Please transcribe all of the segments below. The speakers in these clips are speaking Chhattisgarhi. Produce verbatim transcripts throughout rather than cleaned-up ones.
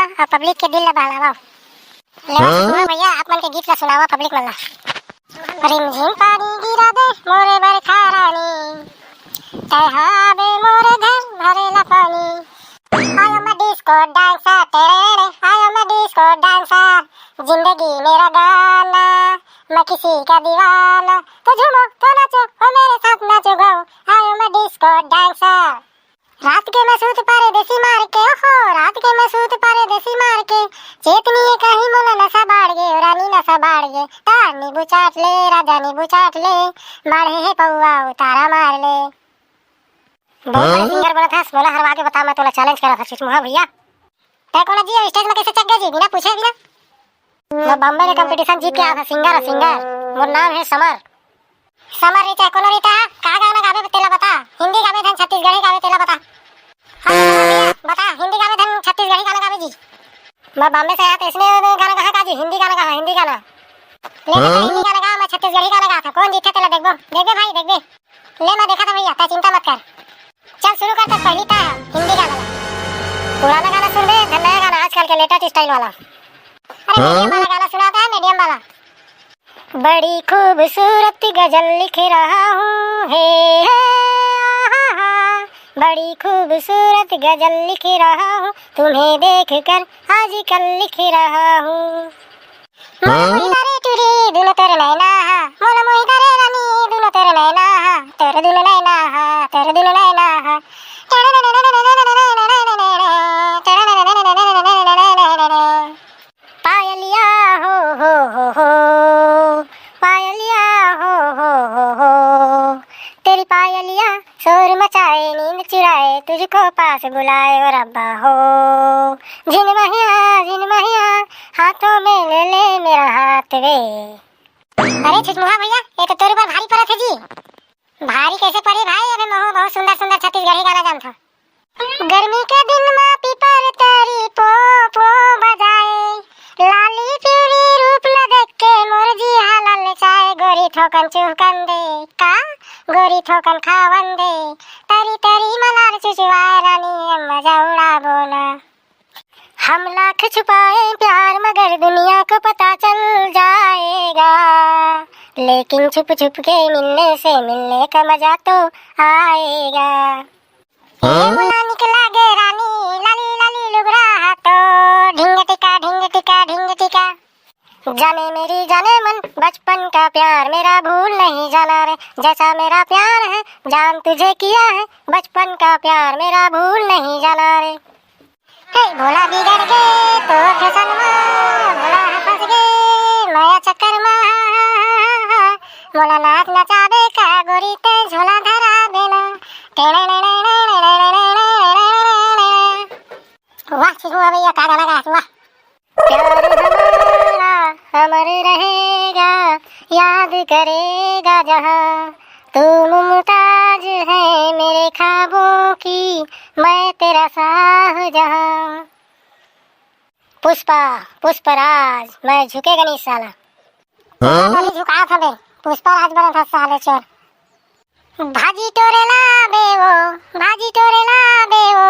अउ पब्लिक के दिल ला बहलावा। ले सुनो भैया, आप मन के गीत ला सुनावा पब्लिक मन ला। रिमझिम पानी गिरा दे मोरे बरखा रानी, तैं हा आबे मोरे घर भरे ला पानी। I am a disco dancer, टेड़े, I am a disco dancer, जिंदगी मेरा गाना, मैं किसी का दीवाना। तो झूमो, तो नाचो, ओ मेरे साथ नाचो गाओ, I am a disco dancer। रात के मैं सूत परदेसी मार के, ओहो, रात के मैं सूत परदेसी मार के, चेतनी ये कहीं मोला नशा बाढ़ गे, ओ रानी नशा बाढ़ गे, तार नींबू चाट ले, राजा नींबू चाट ले, बाढ़े हे पौआ उतारा मार ले। बहुत बड़े हाँ? सिंगर बनत हस, मोला हरवा के बता, मैं तोला चैलेंज करत हस, छुछमुहा भैया। तै कोन जी स्टेज में कैसे चढ़ गया जी, बिना पूछे बिना? मैं बॉम्बे के कंपटीशन जीत के आया था, सिंगर, सिंगर। मोर नाम है समर। समर रही चाहे कोनो रही, का गाना गावे तेला बता, हिंदी गावे धन छत्तीसगढ़ी गावे तेला बता। हाँ, भैया, बता, हिंदी गावे धन छत्तीसगढ़ी गाना गावे जी। मैं बॉम्बे से आया था, इसने गाना कहा का जी, हिंदी गाना कहा, हिंदी गाना। ले बेटा, हाँ? हिंदी गाना गा, मैं छत्तीसगढ़ी गाना गा था, कौन जीते तेला देखबो, देखबे भाई, देखबे। ले मैं देखा था भैया, तै चिंता मत कर। चल शुरू कर, तब पहली तय हिंदी गाना। पुराना गाना सुन बे, धन नया गाना, आजकल के लेटेस्ट स्टाइल वाला। अरे मीडियम वाला गाना सुनाता है, मीडियम वाला। बड़ी खूबसूरत गजल लिख रहा हूँ, हे, हे, आहा, हा। बड़ी खूबसूरत गजल लिख रहा हूँ, तुम्हें देखकर आजकल लिख रहा हूँ। मोला मोही करे टुरी दुनो तोर नैना हा, मोला मोही करे रानी दुनो तोर नैना हा, तोर दुनो नैना हा, तोर दुनो नैना हा। पायलिया हो, हो, हो, हो, पायलिया हो, हो, हो, हो, तेरी पायलिया शोर मचाए, नींद चुराए, तुझको पास बुलाए, ओ रब्बा हो। झिन महिया, झिन महिया, हाथों में ले ले मेरा हाथ वे। अरे छुछमुहा भैया, ये तो तोर ऊपर भारी परत है जी। भारी कैसे पड़े भाई, अबे महू बहुत सुंदर सुंदर छत्तीसगढ़ी गाना जानथो। गर्मी के दिन मा पीपर तरी पो पो बजाए, लाली पीली रूप ल देख के मोर जी हा ललचाए, गोरी थोकन चुहकन दे का, गोरी थोकन खावन दे, तरी तरी मलार चुचुआए, रानी अम्मा जौड़ा बोना। हम लाख छुपाए प्यार मगर दुनिया को पता चल जाएगा, लेकिन छुप छुप के मिलने से मिलने का मजा तो आएगा। ए मोला निकला गे रानी, लाली लाली लुगरा हा तो, ढिंग टिका, ढिंग टिका, ढिंग टिका। जाने मेरी जाने मन, बचपन का प्यार मेरा भूल नहीं जाना रे। जैसा मेरा प्यार है, जान तुझे किया है, बचपन का प्यार मेरा भूल नहीं जाना रे। हे भोला बिगड़ गे तो फैशन मा, भोला ह फंस गे माया चक्कर मा। मोला नाच नचाबे का गोरी ते झोला धरा देना। वाह छुछमुहा भैया, का गाना गाया तू, वाह। प्यार हमारा अमर रहेगा, याद करेगा जहां। तू मुमताज है मेरे ख्वाबों की, मैं तेरा शाहजहां। पुष्पा, पुष्पराज, मैं झुकेगा नहीं साला। हाँ? अभी झुका था बे, पुष्पराज बना था साले चोर। भाजी टोरे लाबे वो, भाजी टोरे लाबे वो,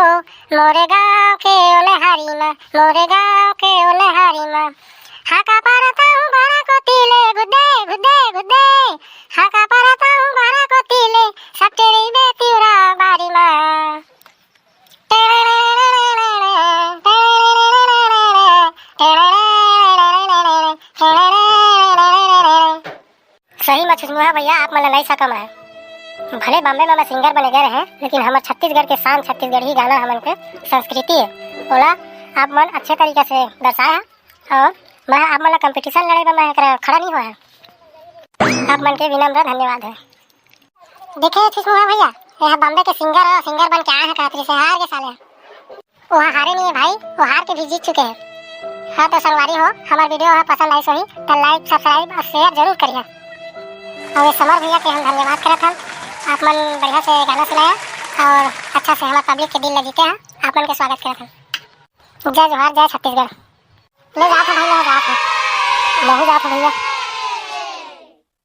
मोरे गांव के ओनहारी मा, मोरे गांव के ओनहारी मा। हाका पारत हूँ भारा कोती ले, गुद्दे, गुद्दे, गुद्दे। हाका पारत हूँ भारा कोती ले, सट्टे रहिबे तिवरा बारी मा। सही म छुछमुहा भैया, आप मन ल नइ सकम है। भले बॉम्बे म मैं सिंगर बने गए रहे, लेकिन हमर छत्तीसगढ़ के शान छत्तीसगढ़ी गाना हमन के संस्कृति है, ओला आप मन अच्छे तरीका से दर्शाए है। और मैं आप मन ल कंपटीशन लड़े बर मैं एकरा खड़ा नहीं हुआ है। आप मन के विनम्र धन्यवाद है। देखे छुछमुहा भैया, ये बॉम्बे के सिंगर और सिंगर बन के आए हैं, कहत रहिसे हार के साले। ओहा हारे नहीं है भाई, वो हार के भी जीत चुके हैं। हाँ तो संगवारी हो, हमार वीडियो हा पसंद आइस होही तो लाइक, सब्सक्राइब और शेयर जरूर करिए। और ये समर भैया के हम धन्यवाद करत हन, आप मन बढ़िया से गाना सुनाया और अच्छा से हमार पब्लिक के दिल ला जीते हैं। आप मन के स्वागत करत हन। जय जोहार, जय छत्तीसगढ़। ले जात हूँ भाई, ले जात हूँ। महू जात हूँ भैया।